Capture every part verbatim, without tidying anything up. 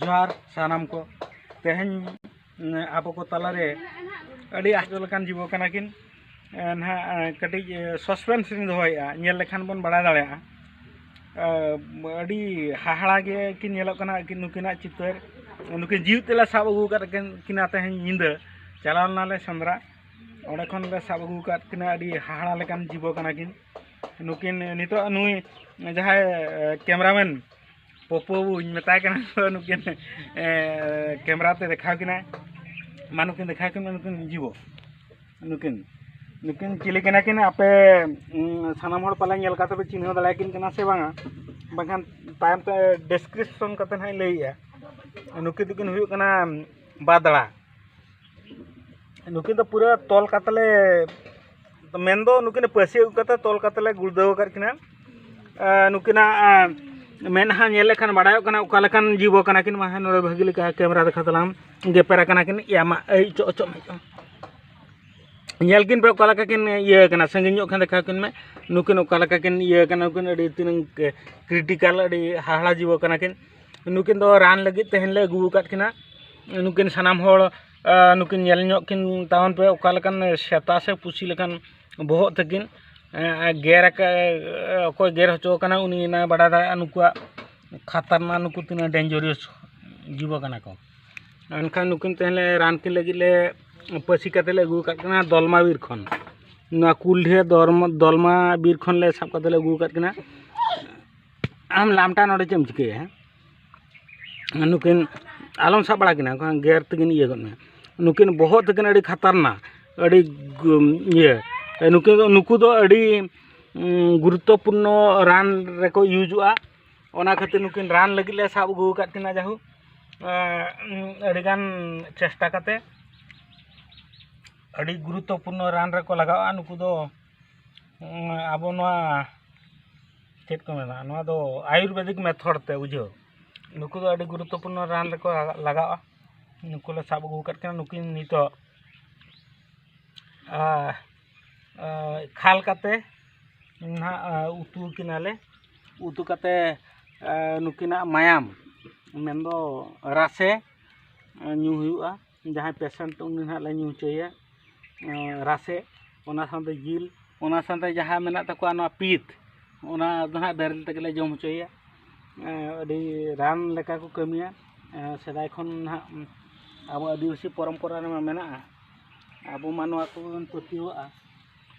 ᱡᱚᱦᱟᱨ ᱥᱟᱱᱟᱢ ᱠᱚ᱾ ᱛᱮᱦᱮᱧ, ᱮᱸ, ᱟᱵᱚ ᱠᱚ ᱛᱟᱞᱟᱨᱮ ᱟᱹᱰᱤ ᱟᱥᱠᱮᱛ ᱞᱮᱠᱟᱱ ᱡᱤᱵᱚ ᱠᱟᱱᱟ ᱠᱤᱱ᱾ ᱮᱸ, ᱱᱟᱦᱟᱜ, ᱮᱸ, ᱠᱟᱹᱴᱤᱡ, ᱮᱸ, suspense ᱨᱤᱧ ᱫᱚᱦᱚᱭᱮᱫᱼᱟ, ᱧᱮᱞ ᱞᱮᱠᱷᱟᱱ ᱵᱚᱱ ᱵᱟᱲᱟᱭ ᱫᱟᱲᱮᱭᱟᱜᱼᱟ᱾ ᱮᱸ, ᱟᱹᱰᱤ ᱦᱟᱦᱟᱲᱟ ᱜᱮ ᱠᱤᱱ ᱧᱮᱞᱚᱜ ᱠᱟᱱᱟ ᱟᱹᱠᱤᱱ, ᱱᱩᱠᱤᱱᱟᱜ ᱪᱤᱛᱟᱹᱨ᱾ ᱱᱩᱠᱤᱱ ᱡᱤᱣᱮᱫ ᱛᱮᱞᱮ ᱥᱟᱵ ᱟᱹᱜᱩ ᱟᱠᱟᱫ ᱠᱤᱱ, ᱠᱤᱱᱟ ᱛᱮᱦᱮᱧ ᱧᱤᱫᱟᱹ᱾ ᱪᱟᱞᱟᱣ ᱞᱮᱱᱟᱞᱮ ᱥᱮᱸᱫᱽᱨᱟ, ᱚᱸᱰᱮ ᱠᱷᱚᱱ ᱞᱮ ᱥᱟᱵ ᱟᱹᱜᱩ ᱟᱠᱟᱫ ᱠᱤᱱᱟ᱾ ᱟᱹᱰᱤ ᱦᱟᱦᱟᱲᱟ ᱞᱮᱠᱟᱱ ᱡᱤᱵᱚ ᱠᱟᱱᱟ ᱠᱤᱱ᱾ ᱱᱩᱠᱤᱱ ᱱᱤᱛᱚᱜ ᱱᱩᱭ ᱡᱟᱦᱟᱸᱭ, ᱮᱸ, cameraman ᱯᱚᱯᱚ ᱵᱟᱹᱵᱩᱧ ᱢᱮᱛᱟᱭ ᱠᱟᱱᱟ, ᱛᱚ ᱱᱩᱠᱤᱱ, ᱮ, camera ᱛᱮ ᱫᱮᱠᱷᱟᱣ ᱠᱤᱱᱟᱭ᱾ ᱢᱟ ᱱᱩᱠᱤᱱ ᱫᱮᱠᱷᱟᱣ ᱠᱤᱱ ᱢᱮ, ᱱᱩᱠᱤᱱ ᱡᱤᱵᱚ᱾ ᱱᱩᱠᱤᱱ, ᱱᱩᱠᱤᱱ ᱪᱤᱞᱤ ᱠᱟᱱᱟ ᱠᱤᱱ? ᱟᱯᱮ, ᱩᱸ, ᱥᱟᱱᱟᱢ ᱦᱚᱲ ᱯᱟᱞᱮ ᱧᱮᱞ ᱠᱟᱛᱮ ᱯᱮ ᱪᱤᱱᱦᱟᱹᱣ ᱫᱟᱲᱮᱭᱟᱠᱤᱱ ᱠᱟᱱᱟ ᱥᱮ ᱵᱟᱝᱟ? ᱵᱟᱝᱠᱷᱟᱱ ᱛᱟᱭᱚᱢ ᱛᱮ description ᱠᱟᱛᱮ ᱱᱟᱦᱟᱜ ᱤᱧ ᱞᱟᱹᱭᱮᱜᱼᱟ᱾ ᱱᱩᱠᱤᱱ ᱫᱚᱠᱤᱱ ᱦᱩᱭᱩᱜ ᱠᱟᱱᱟ ᱵᱟᱫᱽᱲᱟ᱾ ᱱᱩᱠᱤᱱ ᱫᱚ ᱯᱩᱨᱟᱹ ᱛᱚᱞ ᱠᱟᱛᱮ ᱞᱮ, ᱢᱮᱱᱫᱚ ᱱᱩᱠᱤᱱ ᱯᱟᱹᱥᱤ ᱟᱹᱜᱩ ᱠᱟᱛᱮ ᱛᱚᱞ ᱠᱟᱛᱮ ᱞᱮ ᱜᱩᱲᱫᱟᱹᱣ ᱟᱠᱟᱫ ᱠᱤᱱᱟ᱾ ᱮ, ᱱᱩᱠᱤᱱᱟᱜ, ᱮ, ᱢᱮᱫᱦᱟ ᱧᱮᱞ ᱞᱮᱠᱷᱟᱱ ᱵᱟᱲᱟᱭᱚᱜ ᱠᱟᱱᱟ ᱚᱠᱟ ᱞᱮᱠᱟᱱ ᱡᱤᱵᱚ ᱠᱟᱱᱟ ᱠᱤᱱ᱾ ᱢᱟ ᱦᱮᱸ, ᱱᱚᱰᱮ ᱵᱷᱟᱹᱜᱤ ᱞᱮᱠᱟ camera ᱫᱮᱠᱷᱟᱣ ᱛᱟᱞᱟᱝ, ᱜᱮᱯᱮᱨ ᱟᱠᱟᱱᱟ ᱠᱤᱱ᱾ ᱤᱭᱟ ᱢᱟ, ᱮᱭ, ᱪᱚᱜ, ᱪᱚᱜ ᱢᱮ, ᱪᱚᱜ᱾ ᱧᱮᱞ ᱠᱤᱱ ᱯᱮ ᱚᱠᱟ ᱞᱮᱠᱟ ᱠᱤᱱ ᱤᱭᱟᱹ ᱠᱟᱱᱟ, ᱥᱟᱺᱜᱤᱧ ᱧᱚᱜ ᱠᱷᱟᱱ ᱫᱮᱠᱷᱟᱣ ᱠᱤᱱ ᱢᱮ᱾ ᱱᱩᱠᱤᱱ ᱚᱠᱟ ᱞᱮᱠᱟ ᱠᱤᱱ ᱤᱭᱟᱹ ᱠᱟᱱᱟ, ᱱᱩᱠᱤᱱ ᱟᱹᱰᱤ ᱛᱤᱱᱟᱹᱝ critical, ᱟᱹᱰᱤ ᱦᱟᱦᱟᱲᱟ ᱡᱤᱵᱚ ᱠᱟᱱᱟ ᱠᱤᱱ᱾ ᱱᱩᱠᱤᱱ ᱫᱚ ᱨᱟᱱ ᱞᱟᱹᱜᱤᱫ ᱛᱮᱦᱮᱧ ᱞᱮ ᱟᱹᱜᱩ ᱟᱠᱟᱫ ᱠᱤᱱᱟ᱾ ᱱᱩᱠᱤᱱ ᱥᱟᱱᱟᱢ ᱦᱚᱲ, ᱟ, ᱱᱩᱠᱤᱱ ᱧᱮᱞ ᱧᱚᱜ ᱠᱤᱱ ᱛᱟᱵᱚᱱ ᱯᱮ, ᱚᱠᱟ ᱞᱮᱠᱟᱱ ᱥᱮᱛᱟ ᱥᱮ ᱯᱩᱥᱤ ᱞᱮᱠᱟᱱ ᱵᱚᱦᱚᱜ ᱛᱟᱹᱠᱤᱱ᱾ ᱮ, ᱜᱮᱨ ᱟᱠᱟ-, ᱚᱠᱚᱭ ᱜᱮᱨ ᱦᱚᱪᱚ ᱟᱠᱟᱱᱟ ᱩᱱᱤ ᱱᱟᱭ ᱵᱟᱰᱟᱭ ᱫᱟᱲᱮᱭᱟᱜᱼᱟ᱾ ᱱᱩᱠᱩᱣᱟᱜ ᱠᱷᱟᱛᱟᱨᱱᱟᱠ, ᱱᱩᱠᱩ ᱛᱤᱱᱟᱹᱜ dangerous ᱡᱤᱵᱚ ᱠᱟᱱᱟ ᱠᱚ᱾ ᱮᱱᱠᱷᱟᱱ ᱱᱩᱠᱤᱱ ᱛᱮᱦᱮᱧ ᱞᱮ ᱨᱟᱱ ᱠᱤᱱ ᱞᱟᱹᱜᱤᱫ ᱞᱮ ᱯᱟᱹᱥᱤ ᱠᱟᱛᱮ ᱞᱮ ᱟᱹᱜᱩ ᱟᱠᱟᱫ ᱠᱤᱱᱟ ᱫᱚᱞᱢᱟ ᱵᱤᱨ ᱠᱷᱚᱱ᱾ ᱱᱚᱣᱟ ᱠᱩᱞᱰᱷᱤᱭᱟᱹ ᱫᱚᱞᱢᱟ, ᱫᱚᱞᱢᱟ ᱵᱤᱨ ᱠᱷᱚᱱ ᱞᱮ ᱥᱟᱵ ᱠᱟᱛᱮ ᱞᱮ ᱟᱹᱜᱩ ᱟᱠᱟᱫ ᱠᱤᱱᱟ᱾ ᱟᱢ ᱞᱟᱢᱴᱟ ᱱᱚᱰᱮ ᱪᱮᱫ ᱮᱢ ᱪᱤᱠᱟᱹᱭᱟ, ᱦᱮᱸ? ᱱᱩᱠᱤᱱ ᱟᱞᱚᱢ ᱥᱟᱵ ᱵᱟᱲᱟ ᱠᱤᱱᱟ, ᱵᱟᱠᱷᱟᱱ ᱜᱮᱨ ᱛᱮᱠᱤᱱ ᱤᱭᱟᱹ ᱜᱚᱫ ᱢᱮᱭᱟ᱾ ᱱᱩᱠᱤᱱ ᱵᱚᱦᱚᱜ ᱛᱟᱹᱠᱤᱱ ᱟᱹᱰᱤ ᱠᱷᱟᱛᱟᱨᱱᱟᱠ, ᱟᱹᱰᱤ ᱜᱩ-, ᱤᱭᱟᱹ, ᱱᱩᱠᱤᱱ ᱫᱚ, ᱱᱩᱠᱩ ᱫᱚ ᱟᱹᱰᱤ, ᱩᱸ, ᱜᱩᱨᱩᱛᱛᱚᱯᱩᱨᱱᱚ ᱨᱟᱱ ᱨᱮᱠᱚ ᱤᱭᱩᱡᱚᱜᱼᱟ᱾ ᱚᱱᱟ ᱠᱷᱟᱹᱛᱤᱨ ᱱᱩᱠᱤᱱ ᱨᱟᱱ ᱞᱟᱹᱜᱤᱫ ᱞᱮ ᱥᱟᱵ ᱟᱹᱜᱩ ᱟᱠᱟᱫ ᱠᱤᱱᱟ᱾ ᱡᱟᱭᱦᱳᱠ, ᱮᱸ, ᱟᱹᱰᱤᱜᱟᱱ ᱪᱮᱥᱴᱟ ᱠᱟᱛᱮ ᱟᱹᱰᱤ ᱜᱩᱨᱩᱛᱛᱚᱯᱩᱨᱱᱚ ᱨᱟᱱ ᱨᱮᱠᱚ ᱞᱟᱜᱟᱜᱼᱟ ᱱᱩᱠᱩ ᱫᱚ᱾ ᱩᱸ, ᱟᱵᱚ ᱱᱚᱣᱟ ᱪᱮᱫ ᱠᱚ ᱢᱮᱱᱟ, ᱱᱚᱣᱟ ᱫᱚ ᱟᱭᱩᱨᱵᱮᱫᱤᱠ method ᱛᱮ, ᱵᱩᱡᱷᱟᱹᱣ᱾ ᱱᱩᱠᱩ ᱫᱚ ᱟᱹᱰᱤ ᱜᱩᱨᱩᱛᱛᱚᱯᱩᱨᱱᱚ ᱨᱟᱱ ᱨᱮᱠᱚ ᱞᱟᱜᱟᱜᱼᱟ᱾ ᱱᱩᱠᱩ ᱞᱮ ᱥᱟᱵ ᱟᱹᱜᱩ ᱟᱠᱟᱫ ᱠᱤᱱᱟ᱾ ᱱᱩᱠᱤᱱ ᱱᱤᱛᱚᱜ, ᱟ, ᱟ, ᱠᱷᱟᱞ ᱠᱟᱛᱮ ᱱᱟᱦᱟᱜ, ᱟ, ᱩᱛᱩ ᱠᱤᱱᱟᱞᱮ᱾ ᱩᱛᱩ ᱠᱟᱛᱮ, ᱟ, ᱱᱩᱠᱤᱱᱟᱜ ᱢᱟᱭᱟᱢ, ᱢᱮᱱᱫᱚ ᱨᱟᱥᱮ ᱧᱩ ᱦᱩᱭᱩᱜᱼᱟ᱾ ᱡᱟᱦᱟᱸᱭ ᱯᱮᱥᱮᱱᱴ, ᱩᱱᱤ ᱱᱟᱦᱟᱜ ᱞᱮ ᱧᱩ ᱦᱚᱪᱚᱭᱮᱭᱟ ᱨᱟᱥᱮ, ᱚᱱᱟ ᱥᱟᱶᱛᱮ ᱡᱤᱞ, ᱚᱱᱟ ᱥᱟᱶᱛᱮ ᱡᱟᱦᱟᱸ ᱢᱮᱱᱟᱜ ᱛᱟᱠᱚᱣᱟ ᱱᱚᱣᱟ ᱯᱤᱛ, ᱚᱱᱟ ᱫᱚ ᱱᱟᱦᱟᱜ ᱵᱮᱨᱮᱞ ᱛᱮᱜᱮ ᱞᱮ ᱡᱚᱢ ᱦᱚᱪᱚᱭᱮᱭᱟ᱾ ᱟᱹᱰᱤ ᱨᱟᱱ ᱞᱮᱠᱟ ᱠᱚ ᱠᱟᱹᱢᱤᱭᱟ᱾ ᱥᱮᱫᱟᱭ ᱠᱷᱚᱱ ᱱᱟᱦᱟᱜ ᱟᱵᱚ ᱟᱹᱫᱤᱵᱟᱹᱥᱤ ᱯᱚᱨᱚᱢᱯᱚᱨᱟ ᱨᱮᱢᱟ ᱢᱮᱱᱟᱜᱼᱟ, ᱟᱵᱚ ᱢᱟ ᱱᱚᱣᱟ ᱠᱚᱵᱚᱱ ᱯᱟᱹᱛᱭᱟᱹᱣᱟᱜᱼᱟ᱾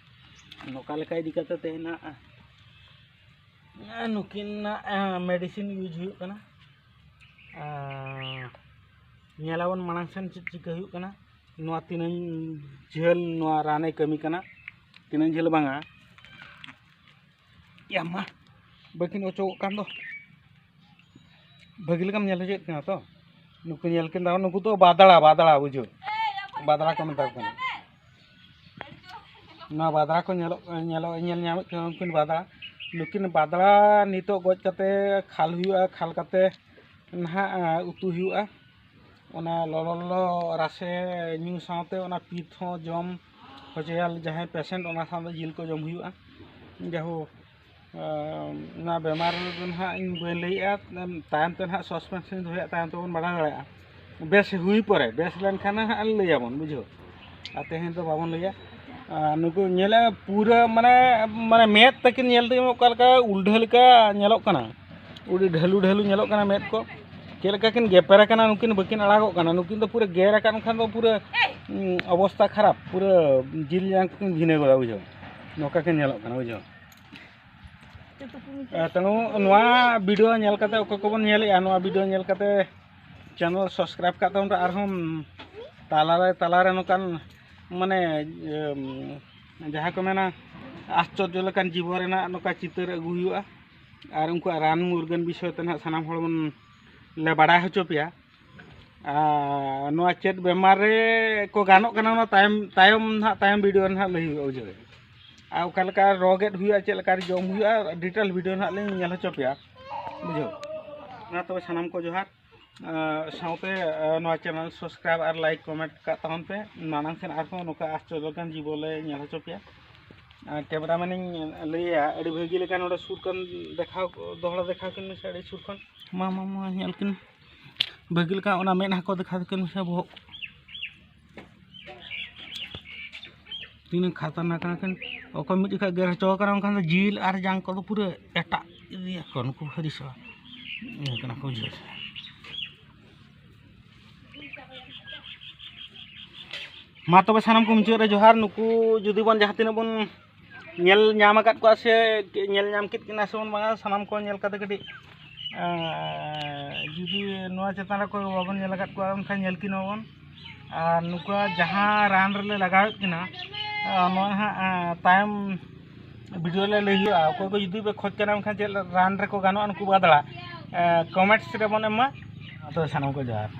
ᱱᱚᱝᱠᱟ ᱞᱮᱠᱟ ᱤᱫᱤ ᱠᱟᱛᱮ ᱛᱮᱦᱮᱧ ᱱᱟᱦᱟᱜ ᱱᱩᱠᱤᱱᱟᱜ ᱢᱮᱰᱤᱥᱤᱱ ᱤᱭᱩᱡᱽ ᱦᱩᱭᱩᱜ ᱠᱟᱱᱟ᱾ ᱧᱮᱞᱟᱵᱚᱱ ᱢᱟᱲᱟᱝ ᱥᱮᱱ ᱪᱮᱫ ᱪᱤᱠᱟᱹ ᱦᱩᱭᱩᱜ ᱠᱟᱱᱟ᱾ ᱱᱚᱣᱟ ᱛᱤᱱᱟᱹᱝ ᱡᱷᱟᱹᱞ ᱱᱚᱣᱟ ᱨᱟᱱᱮ ᱠᱟᱹᱢᱤ ᱠᱟᱱᱟ, ᱛᱤᱱᱟᱹᱝ ᱡᱷᱟᱹᱞ ᱵᱟᱝᱟ᱾ ᱭᱟ ᱢᱟ, ᱵᱟᱹᱠᱤᱱ ᱚᱪᱚᱜᱚᱜ ᱠᱟᱱ ᱫᱚ᱾ ᱵᱷᱟᱹᱜᱤ ᱞᱮᱠᱟᱢ ᱧᱮᱞ ᱦᱚᱪᱚᱭᱮᱫ ᱠᱤᱱᱟ ᱛᱚ? ᱱᱩᱠᱩ ᱧᱮᱞ ᱠᱤᱱ ᱫᱚ, ᱱᱩᱠᱩ ᱫᱚ ᱵᱟᱫᱲᱟ, ᱵᱟᱫᱲᱟ, ᱵᱩᱡᱷᱟᱹᱣ? ᱵᱟᱫᱲᱟ ᱠᱚ ᱢᱮᱛᱟ ᱠᱚ ᱠᱟᱱᱟ᱾ ᱱᱚᱣᱟ ᱵᱟᱫᱲᱟ ᱠᱚ ᱧᱮᱞᱚᱜ, ᱧᱮᱞᱚᱜ, ᱧᱮᱞ ᱧᱟᱢᱮᱫ ᱠᱤᱱᱟ ᱩᱱᱠᱤᱱ ᱵᱟᱫᱲᱟ᱾ ᱱᱩᱠᱤᱱ ᱵᱟᱫᱲᱟ ᱱᱤᱛᱚᱜ ᱜᱚᱡ ᱠᱟᱛᱮ ᱠᱷᱟᱞ ᱦᱩᱭᱩᱜᱼᱟ, ᱠᱷᱟᱞ ᱠᱟᱛᱮ ᱱᱟᱦᱟᱜ ᱩᱛᱩ ᱦᱩᱭᱩᱜᱼᱟ᱾ ᱚᱱᱟ ᱞᱚᱞᱚ ᱞᱚᱞᱚ ᱨᱟᱥᱮ ᱧᱩ ᱥᱟᱶᱛᱮ ᱚᱱᱟ ᱯᱤᱛ ᱦᱚᱸ ᱡᱚᱢ ᱦᱚᱪᱚᱭᱟ ᱡᱟᱦᱟᱸᱭ ᱯᱮᱥᱮᱱᱴ, ᱚᱱᱟ ᱥᱟᱶᱛᱮ ᱡᱤᱞ ᱠᱚ ᱡᱚᱢ ᱦᱩᱭᱩᱜᱼᱟ᱾ ᱡᱟᱭᱦᱳᱠ, ᱚᱱᱟ ᱵᱮᱢᱟᱨ ᱫᱚ ᱱᱟᱦᱟᱜ ᱤᱧ ᱵᱟᱹᱧ ᱞᱟᱹᱭᱮᱜᱼᱟ, ᱛᱟᱭᱚᱢ ᱛᱮ ᱱᱟᱦᱟᱜ ᱥᱟᱥᱯᱮᱱᱥ ᱤᱧ ᱫᱚᱦᱚᱭᱟ, ᱛᱟᱭᱚᱢ ᱛᱮᱵᱚᱱ ᱵᱟᱲᱟᱭ ᱫᱟᱲᱮᱭᱟᱜᱼᱟ᱾ ᱵᱮᱥ ᱦᱩᱭ ᱯᱚᱨᱮ, ᱵᱮᱥ ᱞᱮᱱᱠᱷᱟᱱ ᱱᱟᱦᱟᱜ ᱞᱟᱹᱭᱟᱵᱚᱱ, ᱵᱩᱡᱷᱟᱹᱣ᱾ ᱟᱨ ᱛᱮᱦᱮᱧ ᱫᱚ ᱵᱟᱵᱚᱱ ᱞᱟᱹᱭᱟ᱾ ᱟᱨ ᱱᱩᱠᱩ ᱧᱮᱞᱮ ᱯᱩᱨᱟᱹ ᱢᱟᱱᱮ, ᱢᱟᱱᱮ ᱢᱮᱫ ᱛᱟᱹᱠᱤᱱ ᱧᱮᱞ ᱛᱮᱜᱮ ᱚᱠᱟ ᱞᱮᱠᱟ ᱩᱞᱰᱷᱟᱹ ᱞᱮᱠᱟ ᱧᱮᱞᱚᱜ ᱠᱟᱱᱟ, ᱟᱹᱰᱤ ᱰᱷᱟᱹᱞᱩ ᱰᱷᱟᱹᱞᱩ ᱧᱮᱞᱚᱜ ᱠᱟᱱᱟ ᱢᱮᱫ ᱠᱚ᱾ ᱪᱮᱫ ᱞᱮᱠᱟ ᱠᱤᱱ ᱜᱮᱯᱮᱨ ᱟᱠᱟᱱᱟ, ᱱᱩᱠᱤᱱ ᱵᱟᱹᱠᱤᱱ ᱟᱲᱟᱜᱚᱜ ᱠᱟᱱᱟ᱾ ᱱᱩᱠᱤᱱ ᱫᱚ ᱯᱩᱨᱟᱹ ᱜᱮᱨ ᱟᱠᱟᱱ ᱠᱷᱟᱱ ᱫᱚ ᱯᱩᱨᱟᱹ, ᱩᱸ, ᱚᱵᱚᱥᱛᱟ ᱠᱷᱟᱨᱟᱯ, ᱯᱩᱨᱟᱹ ᱡᱤᱞ ᱡᱟᱝ ᱠᱚᱠᱤᱱ ᱵᱷᱤᱱᱟᱹ ᱜᱚᱫᱟ, ᱵᱩᱡᱷᱟᱹᱣ᱾ ᱱᱚᱝᱠᱟ ᱠᱤᱱ ᱧᱮᱞᱚᱜ ᱠᱟᱱᱟ, ᱵᱩᱡᱷᱟᱹᱣ᱾ ᱮ, ᱛᱮᱱᱩ ᱱᱚᱣᱟ ᱵᱷᱤᱰᱤᱭᱳ ᱧᱮᱞ ᱠᱟᱛᱮ, ᱚᱠᱚᱭ ᱠᱚᱵᱚᱱ ᱧᱮᱞᱮᱜᱼᱟ, ᱱᱚᱣᱟ ᱵᱷᱤᱰᱤᱭᱳ ᱧᱮᱞ ᱠᱟᱛᱮ ᱪᱮᱱᱮᱞ ᱥᱟᱵᱥᱠᱨᱟᱭᱤᱵ ᱠᱟᱜ ᱛᱟᱵᱚᱱ ᱯᱮ᱾ ᱟᱨᱦᱚᱸ ᱛᱟᱞᱟᱨᱮ, ᱛᱟᱞᱟᱨᱮ ᱱᱚᱝᱠᱟᱱ, ᱢᱟᱱᱮ, ᱮᱢ, ᱡᱟᱦᱟᱸ ᱠᱚ ᱢᱮᱱᱟ, ᱟᱥᱪᱚᱨᱡᱚ ᱞᱮᱠᱟᱱ ᱡᱤᱵᱚᱱ ᱨᱮᱱᱟᱜ ᱱᱚᱝᱠᱟ ᱪᱤᱛᱟᱹᱨ ᱟᱹᱜᱩ ᱦᱩᱭᱩᱜᱼᱟ᱾ ᱟᱨ ᱩᱱᱠᱩᱣᱟᱜ ᱨᱟᱱ ᱢᱩᱨᱜᱟᱹᱱ ᱵᱤᱥᱚᱭ ᱛᱮ ᱱᱟᱦᱟᱜ ᱥᱟᱱᱟᱢ ᱦᱚᱲ ᱵᱚᱱ ᱞᱮ ᱵᱟᱲᱟᱭ ᱦᱚᱪᱚ ᱯᱮᱭᱟ᱾ ᱟᱨ ᱱᱚᱣᱟ ᱪᱮᱫ ᱵᱮᱢᱟᱨ ᱨᱮ ᱠᱚ ᱜᱟᱱᱚᱜ ᱠᱟᱱᱟ, ᱚᱱᱟ ᱛᱟᱭᱚᱢ, ᱛᱟᱭᱚᱢ ᱱᱟᱦᱟᱜ, ᱛᱟᱭᱚᱢ ᱵᱷᱤᱰᱤᱭᱳ ᱨᱮ ᱱᱟᱦᱟᱜ ᱞᱟᱹᱭ ᱦᱩᱭᱩᱜᱼᱟ, ᱵᱩᱡᱷᱟᱹᱣ᱾ ᱟᱨ ᱚᱠᱟ ᱞᱮᱠᱟ ᱨᱚ ᱜᱮᱫ ᱦᱩᱭᱩᱜᱼᱟ, ᱪᱮᱫ ᱞᱮᱠᱟ ᱨᱮ ᱡᱚᱢ ᱦᱩᱭᱩᱜᱼᱟ, ᱰᱤᱴᱮᱞ ᱵᱷᱤᱰᱤᱭᱳ ᱱᱟᱦᱟᱜ ᱞᱤᱧ ᱧᱮᱞ ᱦᱚᱪᱚ ᱯᱮᱭᱟ, ᱵᱩᱡᱷᱟᱹᱣ᱾ ᱢᱟ ᱛᱚᱵᱮ ᱥᱟᱱᱟᱢ ᱠᱚ ᱡᱚᱦᱟᱨ᱾ ᱟᱨ ᱥᱟᱶᱛᱮ, ᱟᱨ ᱱᱚᱣᱟ ᱪᱮᱱᱮᱞ ᱥᱟᱵᱥᱠᱨᱟᱭᱤᱵ ᱟᱨ ᱞᱟᱭᱤᱠ ᱠᱚᱢᱮᱱᱴ ᱠᱟᱜ ᱛᱟᱵᱚᱱ ᱯᱮ᱾ ᱢᱟᱲᱟᱝ ᱥᱮᱱ ᱟᱨᱦᱚᱸ ᱱᱚᱝᱠᱟ ᱟᱥᱪᱚᱨᱡᱚ ᱞᱮᱠᱟᱱ ᱡᱤᱵᱚᱱ ᱞᱮ ᱧᱮᱞ ᱦᱚᱪᱚ ᱯᱮᱭᱟ᱾ ᱟᱨ ᱠᱮᱢᱮᱨᱟᱢᱮᱱ ᱤᱧ ᱞᱟᱹᱭᱟ, ᱟᱹᱰᱤ ᱵᱷᱟᱹᱜᱤ ᱞᱮᱠᱟ ᱱᱚᱰᱮ ᱥᱩᱨ ᱠᱷᱚᱱ ᱫᱮᱠᱷᱟᱣ, ᱫᱚᱦᱲᱟ ᱫᱮᱠᱷᱟᱣ ᱠᱤᱱ ᱢᱮᱥᱮ, ᱟᱹᱰᱤ ᱥᱩᱨ ᱠᱷᱚᱱ᱾ ᱢᱟ, ᱢᱟ, ᱢᱟ, ᱧᱮᱞ ᱠᱤᱱ ᱵᱷᱟᱹᱜᱤ ᱞᱮᱠᱟ, ᱚᱱᱟ ᱢᱮᱫᱦᱟ ᱠᱚ ᱫᱮᱠᱷᱟᱣ ᱠᱤᱱ ᱢᱮᱥᱮ, ᱵᱚᱦᱚᱜ᱾ ᱛᱤᱱᱟᱹᱜ ᱠᱷᱟᱛᱟᱨᱱᱟᱠ ᱠᱟᱱᱟ ᱠᱤᱱ᱾ ᱚᱠᱚᱭ ᱢᱤᱫ ᱡᱚᱠᱷᱚᱱ ᱜᱮᱨ ᱦᱚᱪᱚ ᱠᱟᱱᱟ, ᱚᱱᱠᱷᱟᱱ ᱫᱚ ᱡᱤᱞ ᱟᱨ ᱡᱟᱝ ᱠᱚᱫᱚ ᱯᱩᱨᱟᱹ ᱮᱴᱟᱜ ᱤᱫᱤᱭᱟᱠᱚ ᱱᱩᱠᱩ ᱦᱟᱹᱨᱤ ᱥᱚ᱾ ᱤᱭᱟᱹ ᱠᱟᱱᱟ ᱠᱚ ᱡᱤᱞ᱾ ᱢᱟ ᱛᱚᱵᱮ ᱥᱟᱱᱟᱢ ᱠᱚ ᱢᱩᱪᱟᱹᱫ ᱨᱮ ᱡᱚᱦᱟᱨ᱾ ᱱᱩᱠᱩ ᱡᱩᱫᱤ ᱵᱚᱱ ᱡᱟᱦᱟᱸ ᱛᱤᱱᱟᱹᱜ ᱵᱚᱱ ᱧᱮᱞ ᱧᱟᱢ ᱟᱠᱟᱫ ᱠᱚᱣᱟ ᱥᱮ ᱧᱮᱞ ᱧᱟᱢ ᱠᱮᱫ ᱠᱤᱱᱟ ᱥᱮ ᱵᱚᱱ ᱵᱟᱝᱟ, ᱥᱟᱱᱟᱢ ᱠᱚ ᱧᱮᱞ ᱠᱟᱛᱮ ᱠᱟᱹᱴᱤᱡ, ᱮᱸ, ᱡᱩᱫᱤ ᱱᱚᱣᱟ ᱪᱮᱛᱟᱱ ᱨᱮ ᱚᱠᱚᱭ ᱵᱟᱵᱚᱱ ᱧᱮᱞ ᱟᱠᱟᱫ ᱠᱚᱣᱟ, ᱮᱱᱠᱷᱟᱱ ᱧᱮᱞ ᱠᱤᱱᱟ ᱵᱚᱱ᱾ ᱟᱨ ᱱᱩᱠᱩᱣᱟᱜ ᱡᱟᱦᱟᱸ ᱨᱟᱱ ᱨᱮᱞᱮ ᱞᱟᱜᱟᱣᱮᱫ ᱠᱤᱱᱟ, ᱮᱸ, ᱱᱚᱣᱟ ᱦᱟᱸᱜ, ᱮᱸ, ᱛᱟᱭᱚᱢ ᱵᱷᱤᱰᱤᱭᱳ ᱨᱮ ᱞᱟᱹᱭ ᱦᱩᱭᱩᱜᱼᱟ᱾ ᱚᱠᱚᱭ ᱠᱚ ᱡᱩᱫᱤ ᱯᱮ ᱠᱷᱚᱡᱽ ᱠᱟᱱᱟ, ᱮᱱᱠᱷᱟᱱ ᱪᱮᱫ ᱨᱟᱱ ᱨᱮᱠᱚ ᱜᱟᱱᱚᱜᱼᱟ ᱱᱩᱠᱩ ᱵᱟᱫᱲᱟ, ᱮᱸ, ᱠᱚᱢᱮᱱᱴᱥ ᱨᱮᱵᱚᱱ ᱮᱢᱟ᱾ ᱟᱫᱚ ᱥᱟᱱᱟᱢ ᱠᱚ ᱡᱚᱦᱟᱨ᱾